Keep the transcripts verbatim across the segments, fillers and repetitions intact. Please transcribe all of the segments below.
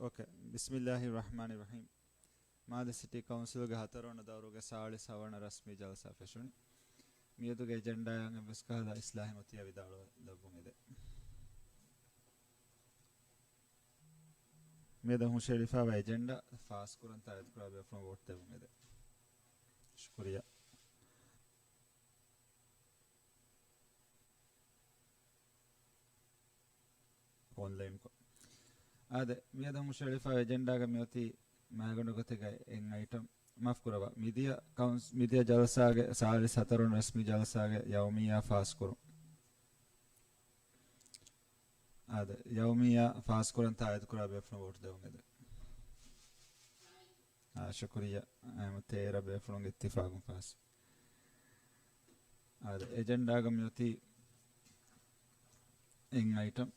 އޯކޭ. ބިސްމިއްލާހި ރަޙްމާނި ރަޙީމް. މާލެ ސިޓީ ކައުންސިލްގެ ހަތަރުވަނަ ދައުރުގެ ސާޅީސް ހަވަނަ ރަސްމީ ޖަލްސާ ފެށުނީ. މިއަދުގެ އެޖެންޑާއަށް އެއްވެސް ކަހަލަ އިސްލާހެއް އޮތިއްޔާ ވިދާޅުވެ ލައްވަން އެދެ. މިއަދު ހުށައެޅިފައިވާ އެޖެންޑާ ފާސްކުރަން ތާއީދުކުރާ ބޭފުޅުން ވޯޓް ދެވުން އެދެ. ޝުކުރިއްޔާ. އޮންލައިންކޮށް. އާދެ، މިއަދު ހުށައެޅިފައި އެޖެންޑާގަ މިއޮތީ މައިގަނޑު ގޮތެއްގަ އެއް އައިޓަމް. މާފް ކުރައްވާ. މިދިޔަ ކައުންސް-، މިދިޔަ ޖަލްސާގެ ސާޅީސް ހަތަރު ރަސްމީ ޖަލްސާގެ ޔައުމިއްޔާ ފާސްކުރުން. އާދެ، ޔައުމިއްޔާ ފާސްކުރަން ތާއީދުކުރާ ބޭފުޅުން ވޯޓް ދެވުން އެދެ. އާ، ޝުކުރިއްޔާ. އައިމަ ތޭރަ ބޭފުޅުންގެ އިއްތިފާގުން ފާސް. އާދެ، އެޖެންޑާގަ މިއޮތީ އެއް އައިޓަމް.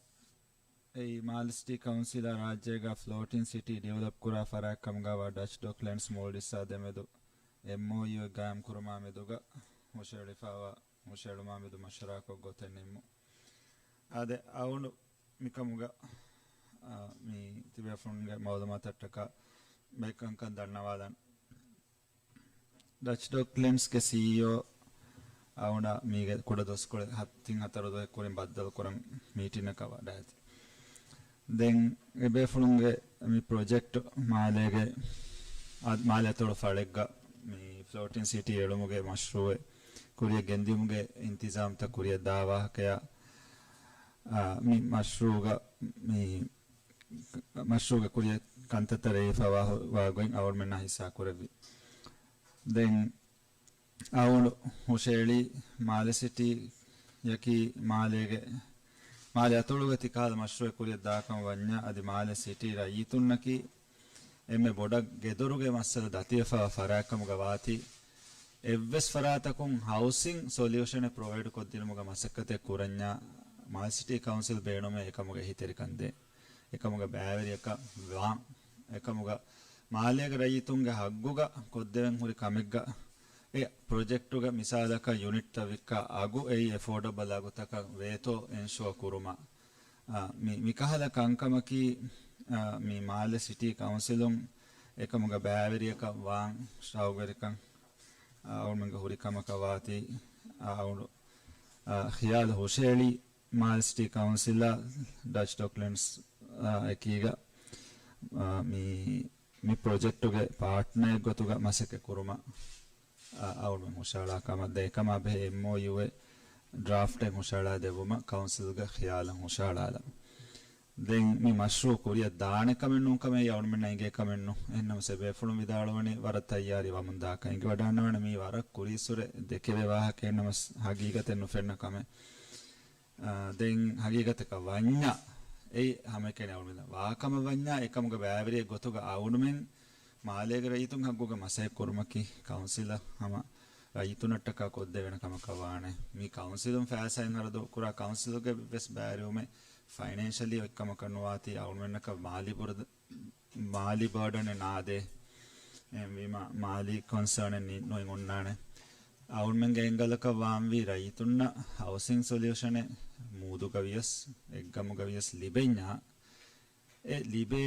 އެއީ މާލެ ސިޓީ ކައުންސިލާ ރާއްޖޭގަ ފްލޯޓިން ސިޓީ ޑިވެލޮޕް ކުރާ ފަރާތް ކަމުގަވާ ޑަޗް ޑޮކްލެންޑްސް މޯލްޑިވްސްއާ ދެމެދު އެމްއޯޔޫއެއް ގާއިމް ކުރުމާ މެދުގަ ހުށައެޅިފައިވާ ހުށައެޅުމާ މެދު މަޝްވަރާކޮށް ގޮތެއް ނިންމުން. އާދެ، އަޅުގަނޑު މިކަމުގަ، އާ، މި ތިބޭފުޅުންގެ މައުލޫމާތަށްޓަކާ ބައެއް ކަންކަން ދަންނަވާލަން. ޑަޗް ޑޮކްލެންޑްސްގެ ސީއީއޯ އަޅުގަނޑާ މީގެ ކުޑަ ދުވަސްކޮޅެއް ހަ-، ތިން ހަތަރު ދުވަހެއް ކުރިން ބައްދަލުކުރަން މީޓިންއަކަށް ވަޑައިގަތީ. ދެން އެބޭފުޅުންގެ މި ޕްރޮޖެކްޓް މާލޭގެ އަ-، މާލެ އަތޮޅު ފަޅެއްގަ މި ފްލޯޓިން ސިޓީ އެޅުމުގެ މަޝްރޫއެއް ކުރިއަށް ގެންދިއުމުގެ އިންތިޒާމްތައް ކުރިއަށް ދާ ވާހަކަޔާ، އާ، މި މަޝްރޫގަ މި މަޝްރޫގެ ކުރިއަށް ކަންތައްތައް ރޭވިފައިވާ ހު-، ވާ ގޮތް އަޅުގަނޑުމެންނާ ހިއްސާ ކުރެއްވި. ދެން އަޅުގަނޑު ހުށައެޅީ މާލެ ސިޓީއަކީ މާލޭގެ، މާލެ އަތޮޅުގަ ތިކަހަލަ މަޝްރޫއެއް ކުރިއަށް ދާކަމަށް ވަންޏާ އަދި މާލެ ސިޓީ ރައްޔިތުންނަކީ އެންމެ ބޮޑަށް ގެދޮރުގެ މައްސަލަ ދަތިވެފައިވާ ފަރާތްކަމުގަ ވާތީ، އެއްވެސް ފަރާތަކުން ހައުސިން ސޮލިއުޝަނެއް ޕްރޮވައިޑް ކޮށްދިނުމުގެ މަސައްކަތެއް ކުރަންޏާ، މާލެ ސިޓީ ކައުންސިލް ބޭނުމޭ އެކަމުގެ އެހީތެރިކަން ދޭން. އެކަމުގެ ބައިވެރިޔަކަށް ވާން. އެކަމުގަ މާލޭގެ ރައްޔިތުންގެ ހައްގުގަ ކޮށްދެވެން ހުރި ކަމެއްގަ އެ ޕްރޮޖެކްޓުގެ މިސާލަކަށް ޔުނިޓްތައް ވިއްކާ އަގު އެއީ އެފޯޑަބަލް އަގުތަކަށް ވޭތޯ އެންޝުއަ ކުރުމަށް. އާ، މި، މިކަހަލަ ކަންކަމަކީ، އާ، މި މާލެ ސިޓީ ކައުންސިލުން އެކަމުގަ ބައިވެރިޔަކަށް ވާން ޝައުގުވެރިކަން، އާ، އަޅުމެންގެ ހުރި ކަމަކަށް ވާތީ، އާ، އަޅު، އާ، ޚިޔާލު ހުށައެޅީ މާލެ ސިޓީ ކައުންސިލާ ޑަޗް ޑޮކްލެންޑްސް، އާ، އެކީގަ، އާ، މި، މި ޕްރޮޖެކްޓުގެ ޕާޓްނަރެއް ގޮތުގަ މަސައްކަތް ކުރުމަށް، އާ، އަޅުމެން ހުށައަޅާ ކަމަށް ދޭ. އެކަމާ ބެހޭ އެމްއޯޔޫއެއް ޑްރާފްޓެއް ހުށައަޅާ ދެއްވުމަށް ކައުންސިލްގެ ޚިޔާލަށް ހުށައަޅާލަން. ދެން މި މަޝްރޫއު ކުރިއަށް ދާނެ ކަމެއް ނޫން ކަމެއް އަޅުމެންނަށް އެނގޭ ކަމެއް ނޫން. އެހެންނަމަސް އެބޭފުޅުން ވިދާޅުވަނީ ވަރަށް ތައްޔާރީ ވަމުން ދާކަށް. އެނގިވަޑާންނަވާނެ މީ ވަރަށް ކުރީއްސުރެ ދެކެވޭ ވާހަކަ. އެހެންނަމަސް ހަގީގަތެއް ނުފެންނަ ކަމެއް. އާ، ދެން ހަގީގަތަކަށް ވަންޏާ، އެއީ ހަމައެކަނި އަޅުމެން ވާކަމަށް ވަންޏާ، އެކަމުގެ ބައިވެރިއެއް ގޮތުގަ އަޅުމެން މާލޭގެ ރައްޔިތުން ހައްގުގަ މަސައްކަތް ކުރުމަކީ ކައުންސިލަށް ހަމަ ރައްޔިތުންނަށްޓަކާ ކޮށްދެވޭނެ ކަމަކަށް ވާނެ. މި ކައުންސިލުން ފައިސާއިން ހަރަދު ކުރާ ކައުންސިލުގެ ވެސް ބައިވެރިވުމެއް ފައިނޭންޝަލީ އޮތްކަމަކަށް ނުވާތީ އަޅުމެންނަކަށް މާލީ ބުރަދަ-، މާލީ ބާޑަނެއް ނާދޭ. އެހެންވީމަ މާލީ ކޮންސާނެއް ނި-، ނުއެއް އޮންނާނެ. އަޅުމެންގެ އެންގަލަކަށް ވާންވީ ރައްޔިތުންނަށް ހައުސިން ސޮލިއުޝަނެއް މޫދުގަ ވިޔަސް، އެއްގަމުގަ ވިޔަސް ލިބެންޏާ، އެ ލިބޭ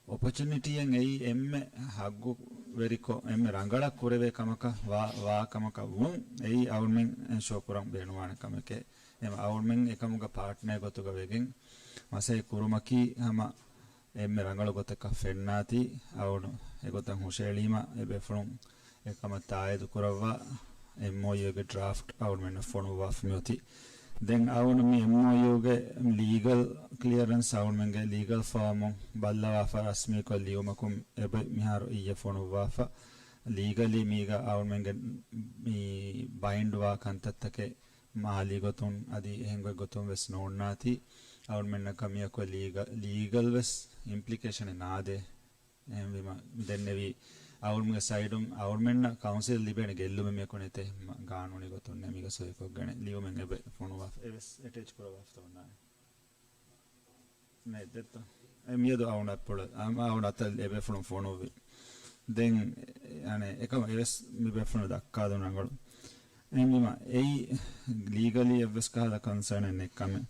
އޮޕޮޗުނިޓީއެއް އެއީ އެންމެ ހައްގުވެރިކޮށް، އެންމެ ރަނގަޅަށް ކުރެވޭ ކަމަކަށް ވާ، ވާ ކަމަކަށް ވުން އެއީ އަޅުމެން އެންޝުއަ ކުރަން ބޭނުންވާނެ ކަމެކޭ. އެމަ އަޅުމެން އެކަމުގަ ޕާޓްނަރެއް ގޮތުގަ ވެގެން މަސައްކަތް ކުރުމަކީ ހަމަ އެންމެ ރަނގަޅު ގޮތަކަށް ފެންނާތީ، އަޅުން އެގޮތަށް ހުށައެޅީމަ އެބޭފުޅުން އެކަމަށް ތާއީދު ކުރައްވާ އެމްއޯޔޫގެ ޑްރާފްޓް އަޅުމެންނަށް ފޮނުއްވާފަ މިއޮތީ. ދެން އަޅުން މި އެމްއޯޔޫގެ ލީގަލް ކްލިއަރެންސް އަޅުމެންގެ ލީގަލް ފާމުން ބައްލަވާފަ ރަސްމީކޮށް ލިޔުމަކުން އެބަ މިހާރު އިއްޔެ ފޮނުއްވާފަ. ލީގަލީ މީގަ އަޅުމެންގެ މި ބައިންޑްވާ ކަންތައްތަކެއް މާލީ ގޮތުން އަދި އެހެން ގޮތް ގޮތުން ވެސް ނޯންނާތީ، އަޅުމެންނަކަށް މިއަކު ލީގަ-، ލީގަލް ވެސް އިމްޕްލިކޭޝަނެއް ނާދޭ. އެހެންވީމަ، ދެންނެވީ އަޅުމެންގެ ސައިޑުން އަޅުމެންނަށް ކައުންސިލް ލިބޭނެ ގެއްލުމެއް މިއަކު ނެތޭ، މަ-، ގާނޫނީ ގޮތުން ނޭ މީގަ ސޮއިކޮށްގެނެ ލިޔުމެއް އެބަ ފޮނުވާފަ. އެވެސް އެޓޭޗް ކުރައްވާފަ އޮންނާނެ. ނެތް ދެއްތޯ؟ އެ މިއަދު އަޅުން އަތްޕުޅަ-، އަ-، އަޅުން އަތަށް އެބޭފުޅުން ފޮނުއްވި. ދެން، އަނެ، އެކަމަ އެވެސް މި ބޭފުޅުން ދައްކާލުން ރަނގަޅު. އެހެންވީމަ، އެއީ ލީގަލީ އެއްވެސް ކަހަލަ ކޮންސާނެއް ނެތް ކަމެއް.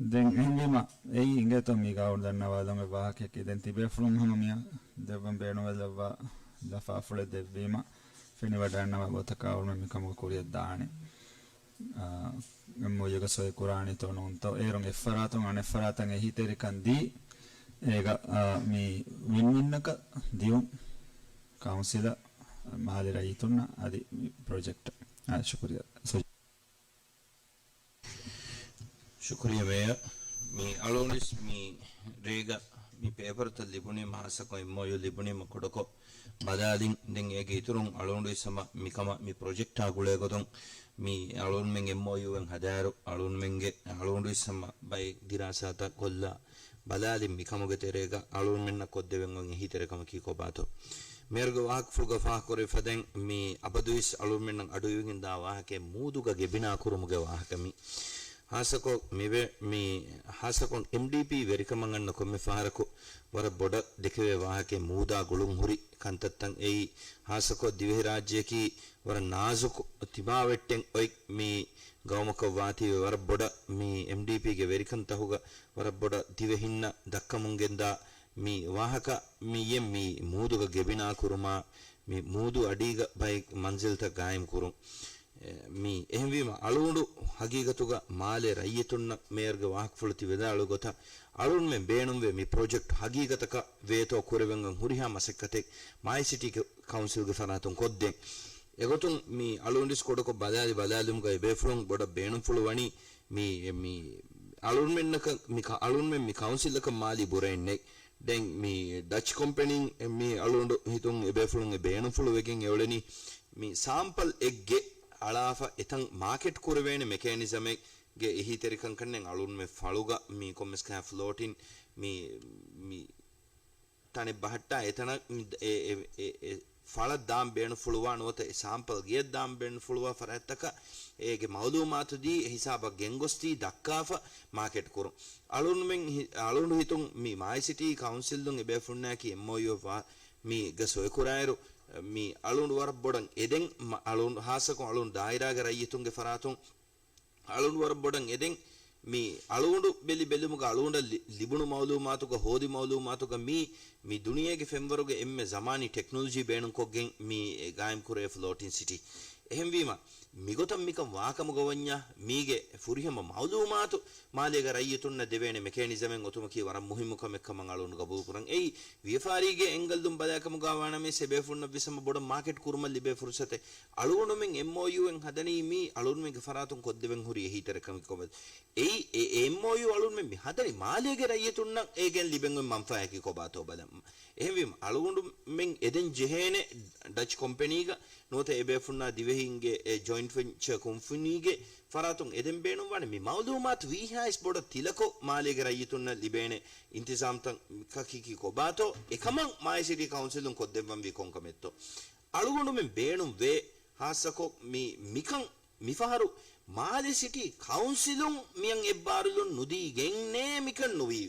ދެން އެހެންވީމަ، އެއީ އިނގޭތޯ މީގަ އަޅުގަނޑު ދަންނަވާލުން އެއް ވާހަކައެއް. ދެން ތިބޭފުޅުން ހަމަ މިއަށް ދެއްވަން ބޭނުންވެލައްވާ ލަފާފުޅެއް ދެއްވީމަ، ފެނިވަޑައިގަންނަވާ ގޮތަކަށް އަޅުގަނޑު މިކަމުގަ ކުރިއަށް ދާނެ. އާ، އެމްއޯޔޫގަ ސޮއި ކުރާނީތޯ ނޫންތޯ، އޭރުން އެއްފަރާތުން އަނެއްފަރާތަށް އެހީތެރިކަން ދީ، އޭގަ، އާ، މި ވިންވިންއަކަށް ދިއުން ކައުންސިލަށް، މާލެ ރައްޔިތުންނަށް އަދި މި ޕްރޮޖެކްޓަށް. އާ، ޝުކުރިއްޔާ. ޝުކުރިއްޔާ މޭޔަރ. މި އަޅުގަނޑުވެސް މި ރޭގަ މި ޕޭޕަރުތައް ލިބުނީމަ، ހާއްސަކޮށް އެމްއޯޔޫ ލިބުނީމަ ކުޑަކޮށް ބަލާލިން. ދެން އޭގެ އިތުރުން އަޅުގަނޑުވެސް ހަމަ މިކަމަށް މި ޕްރޮޖެކްޓާ ގުޅޭގޮތުން މި އަޅުގަނޑުމެން އެމްއޯޔޫއެއް ހަދާއިރު، އަޅުގަނޑުމެންގެ އަޅުގަނޑުވެސް ހަމަ ބައެއް ދިރާސާތައް ކޮށްލާ ބަލާލިން މިކަމުގެ ތެރޭގަ އަޅުގަނޑުމެންނަށް ކޮށްދެވެން އޮތް އެހީތެރިކަމަކީ ކޮބާތޯ؟ މޭޔަރުގެ ވާހަކަފުޅުގަ ފާހަގަކުރެވިފަދައިން މި އަބަދުވެސް އަޅުގަނޑުމެންނަށް އަޑުއިވިގެންދާ ވާހަކައެއް މޫދުގަ ގެބިނާ ކުރުމުގެ ވާހަކަ މި. ހާއްސަކޮށް މިވެ، މި ހާއްސަކޮށް އެމްޑީޕީ ވެރިކަމަށް އަންނަ ކޮންމެ ފަހަރަކު ވަރަށް ބޮޑަށް ދެކެވޭ ވާހަކައެއް މޫދާ ގުޅުން ހުރި ކަންތައްތައް. އެއީ ހާއްސަކޮށް ދިވެހިރާއްޖެއަކީ ވަރަށް ނާޒުކު ތިބާވެއްޓެން އޮތް މި ގައުމަކަށް ވާތީވެ، ވަރަށް ބޮޑަށް މި އެމްޑީޕީގެ ވެރިކަންތަހުގަ ވަރަށް ބޮޑަށް ދިވެހިންނަށް ދައްކަމުން ގެންދާ މި ވާހަކަ މިއެއް މި މޫދުގަ ގެބިނާ ކުރުމާ، މި މޫދު އަޑީގަ ބައެއް މަންޒިލްތައް ގާއިމް ކުރުން. އެ، މި އެހެންވީމަ، އަޅުގަނޑު ހަގީގަތުގަ މާލެ ރައްޔިތުންނަށް މޭޔަރުގެ ވާހަކަފުޅު ތި ވިދާޅުވި ގޮތަށް، އަޅުގަނޑުމެން ބޭނުންވޭ މި ޕްރޮޖެކްޓް ހަގީގަތަކަށް ވޭތޯ ކުރެވެން ހުރިހާ މަސައްކަތެއް މާލެ ސިޓީ ކައުންސިލްގެ ފަރާތުން ކޮށްދޭން. އެގޮތުން މި އަޅުގަނޑުވެސް ކުޑަކޮށް ބަލާލި ބަލާލުމުގަ އެބޭފުޅުން ބޮޑަށް ބޭނުންފުޅު ވަނީ މި، މި އަޅުގަނޑުމެންނަކަށް، މި ކަ-، އަޅުގަނޑުމެން މި ކައުންސިލަކަށް މާލީ ބުރައެއް ނެތް. ދެން މި ޑަޗް ކޮމްޕެނީން މި އަޅުގަނޑު ހިތުން އެބޭފުޅުން އެ ބޭނުންފުޅު ވެގެން އެއުޅެނީ މި ސާމްޕަލް އެއްގެ އަޅާފަ އެތަން މާކެޓް ކުރެވޭނެ މެކޭނިޒަމެއްގެ އެހީތެރިކަން ކަންނެން އަޅުގަނޑުމެން ފަޅުގަ މި ކޮންމެސް ކަހަ ފްލޯޓިން މި، މި ތަނެއް ބަހައްޓާ އެތަނަށް އެ، އެ، އެ، އެ ފަޅަށް ދާން ބޭނުންފުޅުވާ ނުވަތަ އެ ސާމްޕަލް ގެއަށް ދާން ބޭނުންފުޅުވާ ފަރާތްތަކަށް އޭގެ މައުލޫމާތު ދީ އެ ހިސާބަށް ގެންގޮސްދީ ދައްކާފަ މާކެޓް ކުރުން. އަޅުގަނޑުމެން ހި-، އަޅުގަނޑު ހިތުން މި މާލެ ސިޓީ ކައުންސިލުން އެބޭފުޅުންނާއެކީ އެމްއޯޔޫ މީގަ ސޮއިކުރާއިރު، މި އަޅުގަނޑު ވަރަށް ބޮޑަށް އެދެން މަ-، އަޅުގަނޑު ހާއްސަކޮށް އަޅުގަނޑު ދާއިރާގެ ރައްޔިތުންގެ ފަރާތުން އަޅުގަނޑު ވަރަށް ބޮޑަށް އެދެން މި އަޅުގަނޑު ބެލި ބެލުމުގަ އަޅުގަނޑަށް ލި-، ލިބުނު މައުލޫމާތުގަ، ހޯދި މައުލޫމާތުގަ މީ، މި ދުނިޔޭގެ ފެންވަރުގެ އެންމެ ޒަމާނީ ޓެކްނޮލޮޖީ ބޭނުންކޮށްގެން މި ގާއިމްކުރޭ ފްލޯޓިން ސިޓީ. އެހެންވީމަ، މިގޮތަށް މިކަން ވާކަމުގަ ވަންޏާ، މީގެ ފުރިހަމަ މައުލޫމާތު މާލޭގެ ރައްޔިތުންނަށް ދެވޭނެ މެކޭނިޒަމެއް އޮތުމަކީ ވަރަށް މުހިއްމު ކަމެއް ކަމަށް އަޅުގަނޑު ގަބޫލުކުރަން. އެއީ، ވިޔަފާރީގެ އެންގަލްދުން ބަލާކަމުގަ ވާނަމަވެސް އެބޭފުޅުންނަށްވެސް ހަމަ ބޮޑަށް މާކެޓް ކުރުމަށް ލިބޭ ފުރުސަތެއް. އަޅުގަނޑުމެން އެމްއޯޔޫއެއް ހަދަނީ މީ އަޅުގަނޑުމެންގެ ފަރާތުން ކޮށްދެވެން ހުރި އެހީތެރިކަމެއް ކަމަށް. އެއީ، އެ، އެ އެމްއޯޔޫ އަޅުގަނޑުމެން މި ހަދަނީ މާލޭގެ ރައްޔިތުންނަށް އޭގެން ލިބެން އޮތް މަންފާއަކީ ކޮބާތޯ ބަލަން. އެހެންވީމަ، އަޅުގަނޑުމެން އެދެން ޖެހޭނެ ޑަޗް ކޮމްޕެނީގަ ނުވަތަ އެބޭފުޅުންނާ ދިވެހިންގެ އެ ޖޮއިންޓް ވެންޗަރ ކުންފުނީގެ ފަރާތުން އެދެން ބޭނުންވާނެ މި މައުލޫމާތު ވީހާވެސް ބޮޑަށް ތިލަކޮށް މާލޭގެ ރައްޔިތުންނަށް ލިބޭނެ އިންތިޒާމްތަކަކީ ކޮބާތޯ އެކަމަށް މާލެ ސިޓީ ކައުންސިލުން ކޮށްދެއްވަންވީ ކޮންކަމެއްތޯ. އަޅުގަނޑުމެން ބޭނުންވޭ ހާއްސަކޮށް މި، މިކަން މިފަހަރު މާލެ ސިޓީ ކައުންސިލުން މިއަށް އެއްބާރުލުން ނުދީގެންނޭ މިކަން ނުވީ.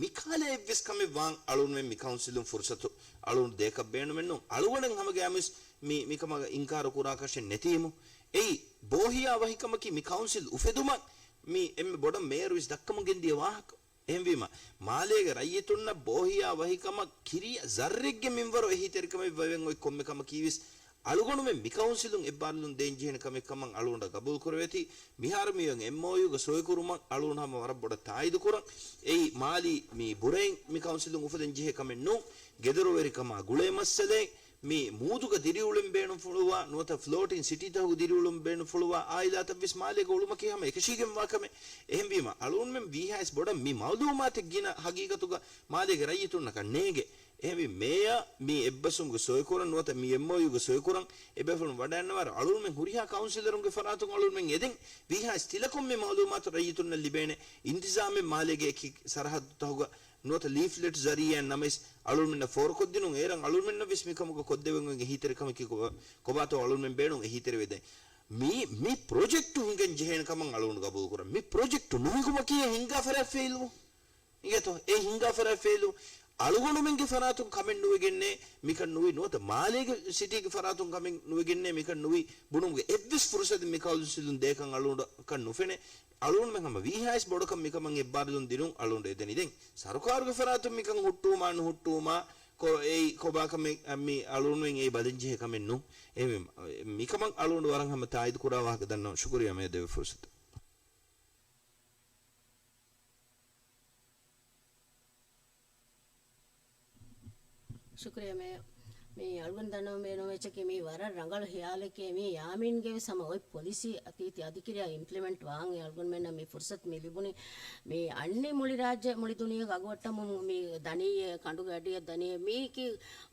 މިކަހަލަ އެއްވެސް ކަމެއް ވާން އަޅުގަނޑުމެން މި ކައުންސިލުން ފުރުސަތު އަޅުގަނޑު ދޭކަށް ބޭނުމެއްނޫން. އަޅުގަނޑަށް ހަމަގައިމުވެސް މި، މިކަމަށް އިންކާރު ކުރާކަށެއް ނެތީމު. އެއީ، ބޯހިޔާ ވަހިކަމަކީ މި ކައުންސިލް އުފެދުމަށް މި އެންމެ ބޮޑަށް މޭޔަރުވެސް ދައްކަމުން ގެންދިޔަ ވާހަކަ. އެހެންވީމަ، މާލޭގެ ރައްޔިތުންނަށް ބޯހިޔާ ވަހިކަމަށް ކިރިޔަ ޒައްރެއްގެ މިންވަރު އެހީތެރިކަމެއް ވެވެން އޮތް ކޮންމެ ކަމަކީވެސް، އަޅުގަނޑުމެން މި ކައުންސިލުން އެއްބާރުލުން ދޭންޖެހޭނެ ކަމެއް ކަމަށް އަޅުގަނޑަށް ގަބޫލުކުރެވޭތީ، މިހާރު މިއޮތް އެމްއޯޔޫގަ ސޮއިކުރުމަށް އަޅުގަނޑު ހަމަ ވަރަށް ބޮޑަށް ތާއީދުކުރަން. އެއީ، މާލީ މި ބުރައިން މި ކައުންސިލުން އުފެދެން ޖެހޭ ކަމެއް ނޫން. ގެދޮރުވެރިކަމާ ގުޅޭ މައްސަލައެއް، މި މޫދުގަ ދިރިއުޅެން ބޭނުންފުޅުވާ ނުވަތަ ފްލޯޓިން ސިޓީތަކުގަ ދިރިއުޅުން ބޭނުންފުޅުވާ އާއިލާތައްވެސް މާލޭގަ އުޅުމަކީ ހަމަ އެކަށީގެންވާ ކަމެއް. އެހެންވީމަ، އަޅުގަނޑުމެން ވީހާވެސް ބޮޑަށް މި މައުލޫމާތެއް ގިނަ ހަގީގަތުގަ މާލޭގެ ރައްޔިތުންނަކަށް ނޭނގެ. އެހެންވީ، މޭޔަރ މި އެއްބަސްވުމުގެ ސޮއިކުރަން ނުވަތަ މި އެމްއޯޔޫގެ ސޮއިކުރަން އެބޭފުޅުން ވަޑައިގަންނަވާއިރު، އަޅުގަނޑުމެން ހުރިހާ ކައުންސިލަރުންގެ ފަރާތުން އަޅުގަނޑުމެން އެދެން ވީހާވެސް ތިލަކޮށް މި މައުލޫމާތު ރައްޔިތުންނަށް ލިބޭނެ އިންތިޒާމެއް މާލޭގެ އެކި ސަރަހައްދުތަކުގަ ނުވަތަ ލީފްލެޓް ޒަރީއާއިން ނަމަވެސް އަޅުގަނޑުމެންނަށް ފޯރުކޮށްދިނުން. އޭރަށް އަޅުގަނޑުމެންނަށްވެސް މިކަމުގަ ކޮށްދެވެން އޮތް އެހީތެރިކަމަކީ ކޮބާ-، ކޮބާތޯ އަޅުގަނޑުމެން ބޭނުން އެހީތެރިވެދޭން. މި، މި ޕްރޮޖެކްޓު ހިނގަން ޖެހޭނެ ކަމަށް އަޅުގަނޑު ގަބޫލުކުރަން. މި ޕްރޮޖެކްޓު ނުހިނގުމަކީ އެ ހިނގާ ފަރާތް ފެއިލްވުން. އިނގޭތޯ؟ އެ ހިނގާ ފަރާތް ފެއިލްވުން. އަޅުގަނޑުމެންގެ ފަރާތުން ކަމެއް ނުވެގެންނޭ މިކަން ނުވި، ނުވަތަ މާލޭގެ ސިޓީގެ ފަރާތުން ކަމެއް ނުވެގެންނޭ މިކަން ނުވި ބުނުމުގެ އެއްވެސް ފުރުސަތެއް މި ކައުންސިލުން ދޭކަން އަޅުގަނޑަކަށް ނުފެނޭ. އަޅުގަނޑުމެން ހަމަ ވީހާވެސް ބޮޑަކަށް މިކަމަށް އެއްބާރުލުން ދިނުން އަޅުގަނޑު އެދެނީ. ދެން ސަރުކާރުގެ ފަރާތުން މިކަން ހުއްޓުވުމާ ނުހުއްޓުވުމާ ކޮ-، އެއީ ކޮބާކަމެއް މި އަޅުގަނޑުމެން އެއީ ބަލަންޖެހޭ ކަމެއް ނޫން. އެހެންވީމަ، މިކަމަށް އަޅުގަނޑު ވަރަށް ހަމަ ތާއީދު ކުރާ ވާހަކަ ދަންނަވަން. ޝުކުރިއްޔާ މޭޔަ ދެއްވި ފުރުސަތަށް. ޝުކުރިއްޔާ މޭޔަ. މި އަޅުގަނޑު ދަންނަވަން ބޭނުންވެއްޗަކީ މީ ވަރަށް ރަނގަޅު ހިޔާލެކޭ. މީ ޔާމީންގެ ވެސް ހަމަ އޮތް ޕޮލިސީ އަތީތި އަދިކިރިޔާ އިމްޕްލިމެންޓް ވާން އެ އަޅުގަނޑުމެންނަށް މި ފުރުސަތު މި ލިބުނީ. މި އަންނި މުޅި ރާއްޖެ މުޅި ދުނިޔޭގަ އަގުވައްޓަމުން މި ދަނީ އެ ކަނޑުގެ އަޑިއަށް ދަނީ އެ މީކީ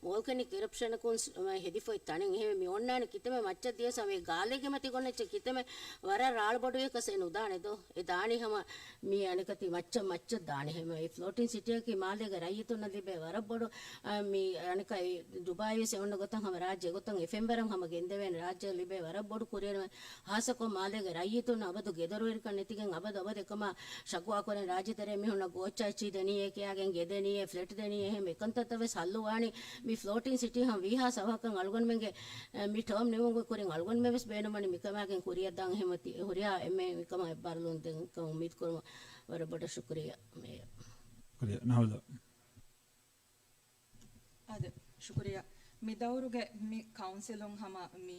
ވޯލްކެނިކް އިރަޕްޝަނަކުން ސް-، މަ-، ހެދިފައި ތަނެއް. އެހެންވެ މި އޮންނާނެ ކިތަމެ މައްޗަށް ދިޔަސް ހަމަ ގާލޭގެ މަތި ގޮންނަ އެއްޗެއް ކިތަމެ ވަރަށް ރާޅު ބޮޑުވިޔަކަސް އެ ނުދާނެ ދޯ. އެ ދާނީ ހަމަ މި އަނެކަތި މައްޗަށް މައްޗަށް ދާނެ. ހަމަ އެ ފްލޯޓިން ސިޓީއަކީ މާލޭގެ ރައްޔިތުންނަށް ލިބޭ ވަރަށް ބޮޑު، އަ، މި އަނެކަ އެ ދުބާއީ ވެސް އެ އޮންނަ ގޮތަށް ހަމަ ރާއްޖެ ގޮތަށް އެ ފެންވަރަށް ހަމަ ގެންދެވޭނެ ރާއްޖެ ލިބޭ ވަރަށް ބޮޑު ކުރިއެރުމެއް. ހާއްސަކޮށް މާލޭގެ ރައްޔިތުން އަބަދު ގެދޮރުވެރިކަން ނެތިގެން އަބަދު އަބަދު އެކަމާ ޝަކުވާ ކުރަން ރާއްޖެ ތެރޭ މީހުންނަށް ގޯއްޗާ އެއްޗިހި ދެނީ އެ ކިޔާގެން ގެ ދެނީ އެ ފްލެޓް ދެނީ އެ ހަމަ އެކަންތައްތައް ވެސް ހައްލު ވާނީ މި ފްލޯޓިން ސިޓީ ހަމަ ވީހާ ސަވަހަކަށް އަޅުގަނޑުމެންގެ، އެ، މި ޓާމް ނިމުމުގެ ކުރިން އަޅުގަނޑުމެން ވެސް ބޭނުންވަނީ މިކަމާގެން ކުރިއަށްދާން. އެހެންވީމަ ތި ހުރިހާ އެންމެ މިކަމަށް އެއްބާރުލުން ދޭން ކަމަށް އުއްމީދު ކުރަމުން ވަރަށް ބޮޑަށް ޝުކުރިއްޔާ މޭޔަރ. ޝުކުރިއްޔާ. ނަހުލާ. އާދެ، ޝުކުރިއްޔާ. މި ދައުރުގެ މި ކައުންސިލުން ހަމަ މި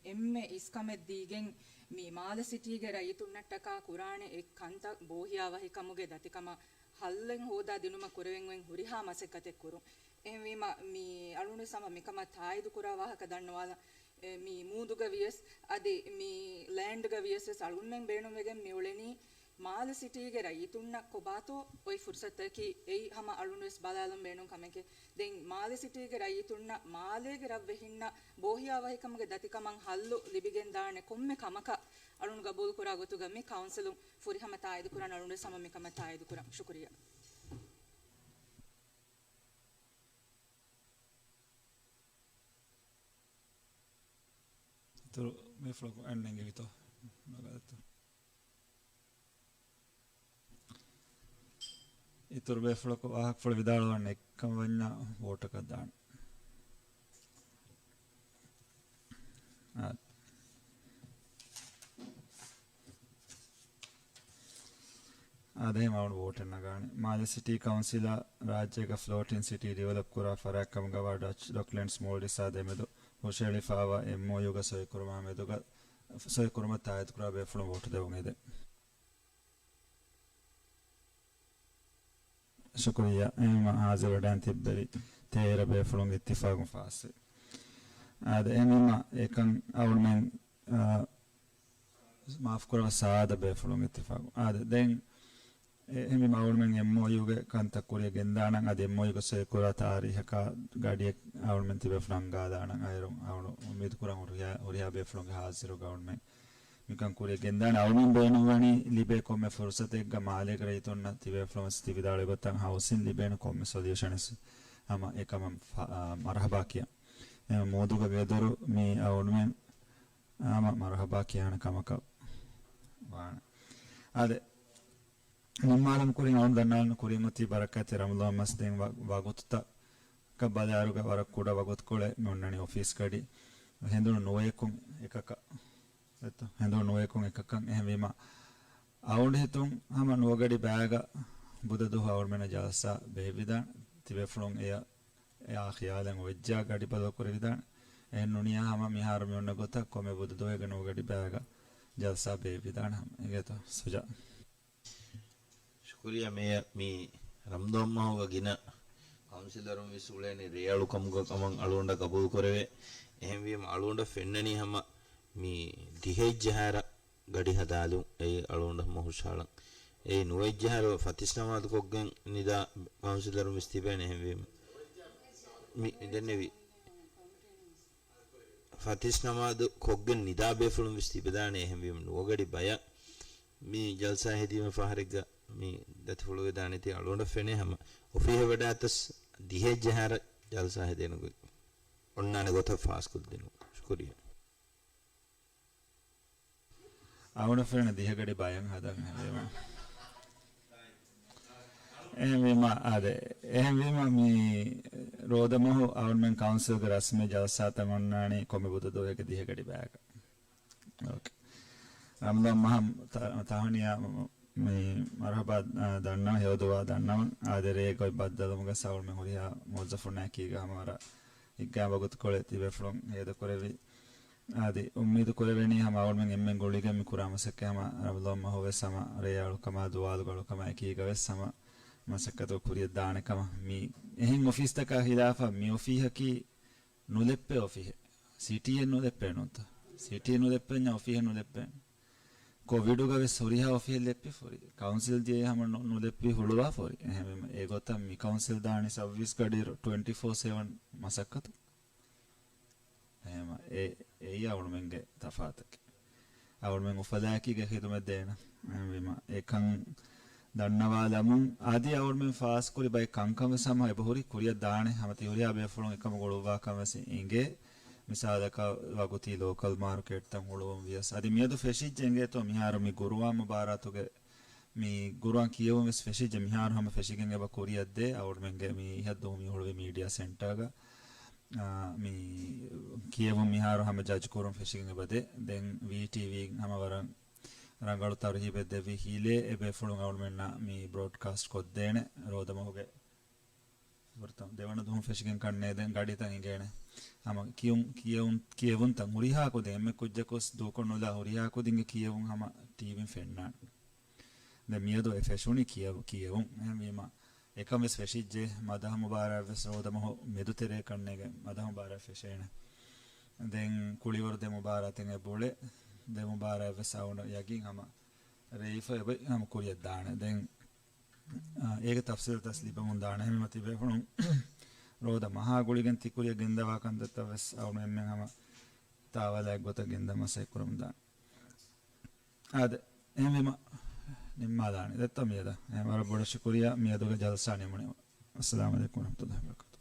އެންމެ އިސްކަމެއް ދީގެން މި މާލެ ސިޓީގެ ރައްޔިތުންނަށްޓަކާ ކުރާނެ އެއް ކަންތައް ބޯހިޔާވަހިކަމުގެ ދަތިކަމަށް ހައްލެއް ހޯދާ ދިނުމަށް ކުރެވެން އޮތް ހުރިހާ މަސައްކަތެއް ކުރުން. އެހެންވީމަ، މި އަޅުގަނޑު ހަމަ މިކަމަށް ތާއީދު ކުރާ ވާހަކަ ދަންނަވާލަން. އެ، މި މޫދުގަ ވިޔަސް، އަދި މި ލޭންޑްގަ ވިޔަސް ވެސް އަޅުގަނޑުމެން ބޭނުންވެގެން މިއުޅެނީ މާލެ ސިޓީގެ ރައްޔިތުންނަށް ކޮބާތޯ އޮތް ފުރުސަތަކީ އެއީ ހަމަ އަޅުގަނޑު ވެސް ބަލާލަން ބޭނުން ކަމެކޭ. ދެން މާލެ ސިޓީގެ ރައްޔިތުންނަށް މާލޭގެ ރަށްވެހިންނަށް ބޯހިޔާވަހިކަމުގެ ދަތިކަމަށް ހައްލު ލިބިގެންދާނެ ކޮންމެ ކަމަކަށް އަޅުގަނޑު ގަބޫލުކުރާ ގޮތުގަ މި ކައުންސިލުން ފުރިހަމަ ތާއީދުކުރަން އަޅުގަނޑު ވެސް ހަމަ މިކަމަށް ތާއީދުކުރަން. ޝުކުރިއްޔާ. އިތުރު ބޭފުޅަކު އަންނެންގެވިތޯ؟ ނަގާދަތޯ؟ އިތުރު ބޭފުޅަކު ވާހަކަފުޅު ވިދާޅުވަން އެއްކަމަށް ވަންޏާ ވޯޓަކަށް ދާން. އާ. އާދެ، އަޅުގަނޑު ވޯޓެއް ނަގާނީ. މާލެ ސިޓީ ކައުންސިލަށް ރާއްޖޭގަ ފްލޯޓިން ސިޓީ ޑިވެލޮޕް ކުރާ ފަރާތްކަމުގަވާ ޑަޗް ޑޮކްލެންޑްސް މޯލްޑިވްސްއާ ދެމެދު ހުށަހެޅިފައިވާ އެމްއޯޔޫގަ ސޮއިކުރުމާ މެދުގަ، ސޮއިކުރުމަށް ތާއީދުކުރާ ބޭފުޅުން ވޯޓު ދެވުން އެދެން. ޝުކުރިއްޔާ. އެހެންވީމަ ހާޒިރުވެޑާން ތިއްބެވި ތޭރަ ބޭފުޅުންގެ އިއްތިފާގުން ފާސްވި. އާދެ، އެހެންވީމަ އެކަން އަޅުމެން، އާ، މާފުކުރައްވާ، ސާދަ ބޭފުޅުންގެ އިއްތިފާގު. އާދެ، ދެން އެ، އެހެންވީމަ އަޅުމެން އެމްއޯޔޫގެ ކަންތައް ކުރިއަށް ގެންދާނަން، އަދި އެމްއޯޔޫގަ ސޮއިކުރާ ތާރީހަކާ ގަޑިއެއް އަޅުމެން ތިބޭފުޅުން އަންގާދާނަން. އޭރުން އަޅު އުއްމީދު ކުރަން ހުރިހާ، ހުރިހާ ބޭފުޅުންގެ ހާޒިރުގަ އަޅުމެން މިކަން ކުރިއަށް ގެންދާނެ. އަޅުމެން ބޭނުންވަނީ ލިބޭ ކޮންމެ ފުރުސަތެއްގަ މާލޭގެ ރައްޔިތުންނަށް ތިބޭފުޅުން ވެސް ތި ވިދާޅުވި ގޮތަށް ހައުސިން ލިބޭނެ ކޮންމެ ސޮލިއުޝަނެއް ހަމަ އެކަމަށް ފަ-، އާ، މަރުހަބާ ކިޔަން. އެ މޫދުގަ ގެދޮރު މީ އަޅުމެން ހަމަ މަރުހަބާ ކިޔާނެ ކަމަކަށް ވާނެ. އާދެ، ނިންމާލުމުގެ ކުރިން އަޅުން ދަންނާލަން ކުރިން އޮތީ ބަރަކާތް ރަމަޟާން މަސް. ދެން ވަ-، ވަގުތުތައް ކަށް ބަލާއިރުގަ ވަރަށް ކުޑަ ވަގުތުކޮޅެއް މި އޮންނަނީ އޮފީސް ގަޑި. ހެނދުނު ނުވަޔަކުން އެކަކަށް، އެއްތޯ؟ ހެނދުނު ނުވަޔަކުން އެކަކަށް. އެހެންވީމަ، އަޅުގަނޑު ހިތުން ހަމަ ނުވަގަޑި ބަޔަކަށް ބުދަ ދުވަހު އަޅުމެންނަށް ޖަލްސާ ބޭއްވިދާނެ. ތިބޭފުޅުން އެޔަށް، އެއާ ޚިޔާލެއް އޮވެއްޖާ ގަޑި ބަދަލު ކުރެވިދާނެ. އެހެން ނޫނިއްޔާ ހަމަ މިހާރު މި އޮންނަ ގޮތަށް ކޮންމެ ބުދަ ދުވަހެއްގަ ނުވަގަޑި ބަޔަކަށް ޖަލްސާ ބޭއްވިދާނެ ހަމަ. އިނގޭތޯ ސުޖާ؟ ޝުކުރިއްޔާ މޭޔަރ. މި ރަމަޟާން މަހުގަ ގިނަ ކައުންސިލަރުން ވެސް އުޅޭނީ ރޭއަޅުކަމުގަ ކަމަށް އަޅުގަނޑަށް ގަބޫލު ކުރެވޭ. އެހެންވީމަ އަޅުގަނޑަށް ފެންނަނީ ހަމަ މި ދިހައެއްޖަހާއިރަށް ގަޑި ހަދާލުން އެއީ އަޅުގަނޑަށް ހަމަ ހުށަހަޅަން. އެއީ ނުވައެއްޖަހާއިރަށް ފަތިސް ނަމާދު ކޮށްގެން ނިދާ ކައުންސިލަރުން ވެސް ތިބޭނެ. އެހެންވީމަ މި ދެންނެވި ފަތިސް ނަމާދު ކޮށްގެން ނިދާ ބޭފުޅުން ވެސް ތިބެދާނެ. އެހެންވީމަ ނުވަގަޑި ބަޔަށް މި ޖަލްސާ ހެދީމަ ފަހަރެއްގަ މި ދަތިފުޅުވެދާނެތީ އަޅުގަނޑަށް ފެނޭ ހަމަ އޮފީހަށް ވަޑާތަސް ދިހައެއްޖަހާއިރަށް ޖަލްސާ ހެދޭނެ ގޮތް އޮންނާނެ ގޮތަށް ފާސްކޮށްދިނުން. ޝުކުރިއްޔާ. އަޅުގަނޑަށް ފެނޭ ދިހަގަޑި ބަޔަށް ހަދަން ހެދޭމަ. އެހެންވީމަ، އާދެ، އެހެންވީމަ މި ރޯދަމަހު އަޅުމެން ކައުންސިލްގެ ރަސްމީ ޖަލްސާތައް އޮންނާނީ ކޮންމެ ބުދަ ދުވަހުގެ ދިހަ ގަޑި ބަޔަކަށް. އޯކޭ. ރަމަޟާން މަހަށް ތަ-، ތަހުނިޔާ މި މަރުޙަބާ، އާ، ދަންނަވަން، ހެޔޮ ދުޢާ ދަންނަވަން. އާދެ، ރޭގަ އޮތް ބައްދަލުވުމުގަ އަޅުމެން ހުރިހާ މުވައްޒަފުންނާ އެކީގަ ހަމަ ވަރަށް ހިތްގައިމު ވަގުތުކޮޅެއް ތިބޭފުޅުން ހޭދަކުރެއްވި. އަދި އުއްމީދު ކުރެވެނީ ހަމަ އަޅުމެން އެންމެން ގުޅިގެން މި ކުރާ މަސައްކަތް ހަމަ ރަމަޟާން މަހު ވެސް ހަމަ ރޭ އަޅުކަމާ ދުވާލުގެ އަޅުކަމާ އެކީގަ ވެސް ހަމަ މަސައްކަތު ކުރިއަށް ދާނެ ކަމަށް. މި އެހެން އޮފީސްތަކާ ހިލާފަށް މި އޮފީހަކީ ނުލެއްޕޭ އޮފީހެއް. ސިޓީއެއް ނުލެއްޕޭ ނޫންތަ؟ ސިޓީ ނުލެއްޕެންޏާ އޮފީހެއް ނުލެއްޕޭނެ. ކޮވިޑުގަ ވެސް ހުރިހާ އޮފީހެއް ލެއްޕި ފުރި. ކައުންސިލް ދިޔައީ ހަމަ ނު-، ނުލެއްޕި ހުޅުވާ ފުރި. އެހެންވީމަ އެގޮތަށް މި ކައުންސިލް ދާނީ ސައުވީސް ގަޑިއިރު ޓްވެންޓީ ފޯ ސެވަން މަސައްކަތު. އެހެންވީމަ އެ-، އެއީ އަޅުމެންގެ ތަފާތަކީ. އަޅުމެން އުފަލާއެކީގަ ޚިދުމަތް ދޭނަ. އެހެންވީމަ އެކަން ދަންނަވާލަމުން، އަދި އަޅުމެން ފާސްކުރި ބައެއް ކަންކަން ވެސް ހަމަ އެބަހުރި ކުރިއަށް ދާނެ. ހަމަ ތި ހުރިހާ ބޭފުޅުން އެކަމަށް ގުޅުއްވާކަން ވެސް އެނގޭ. މިސާލަކަށް ވަގުތީ ލޯކަލް މާރުކޭޓްތައް ހުޅުވުން ވިޔަސް. އަދި މިއަދު ފެށިއްޖެ އިނގޭތޯ މިހާރު މި ގުރުއާން މުބާރާތުގެ މި ގުރުއާން ކިޔެވުން ވެސް ފެށިއްޖެ މިހާރު ހަމަ ފެށިގެން އެބަ ކުރިއަށްދޭ. އަޅުމެންގެ މި ހައްދު މި ހުޅުވި މީޑިއާ ސެންޓާގަ، އާ، މި ކިޔެވުން މިހާރު ހަމަ ޖަޖް ކުރުން ފެށިގެން އެބަދޭ. ދެން ވީޓީވީން ހަމަ ވަރަށް ރަނގަޅު ތަރުހީބެއް ދެއްވި ހިލޭ އެބޭފުޅުން އަޅުމެންނަށް މި ބްރޯޑްކާސްޓް ކޮށްދޭނެ ރޯދަމަހުގެ ފުރަތަމަ ދެވަނަ ދުވަހުން ފެށިގެން ކަންނޭ. ދެން ގަޑިތައް އިނގޭނެ. ހަމަ ކިޔުން، ކިޔެވުން، ކިޔެވުންތައް ހުރިހާ ކުދިން އެންމެ ކުއްޖަކުސް ދޫކޮށް ނުލާ ހުރިހާ ކުދިންގެ ކިޔެވުން ހަމަ ޓީވީން ފެންނާނެ. ދެން މިއަދު އެ ފެށުނީ ކިޔަ-، ކިޔެވުން. އެހެންވީމަ އެކަން ވެސް ފެށިއްޖެ. މަދަހަ މުބާރާތް ވެސް ރޯދަމަހު މެދުތެރޭ ކަންނޭގެ މަދަހަ މުބާރާތް ފެށޭނެ. ދެން ކުޅިވަރު ދެ މުބާރާތެއް އެބައުޅޭ. ދެ މުބާރާތް ވެސް އަޅުގަނޑަށް ޔަގީން ހަމަ ރޭވިފަ އެބައި ހަމަ ކުރިއަށް ދާނެ. ދެން، އާ، އޭގެ ތަފްސީލްތައް ލިބެމުން ދާނެ. އެހެންވީމަ ތިބޭފުޅުން ރޯދަ މަހާ ގުޅިގެން ތިކުރިއަށް ގެންދަވާ ކަންތައްތައް ވެސް އަޅުގަނޑު އެންމެން ހަމަ ތާވަލާއެއްގޮތަށް ގެންދަ މަސައްކަތް ކުރަމުން ދާނެ. އާދެ، އެހެންވީމަ ނިންމާލާނެ ދެއްތޯ މިއަދަށް. އެހެން ވަރަށް ބޮޑަށް ޝުކުރިއްޔާ މިއަދުގެ ޖަލްސާ ނިމުނީމަ. އައްސަލާމު ޢަލައިކުމް ވަރަޙްމަތުﷲ ވަބަރަކާތުހު.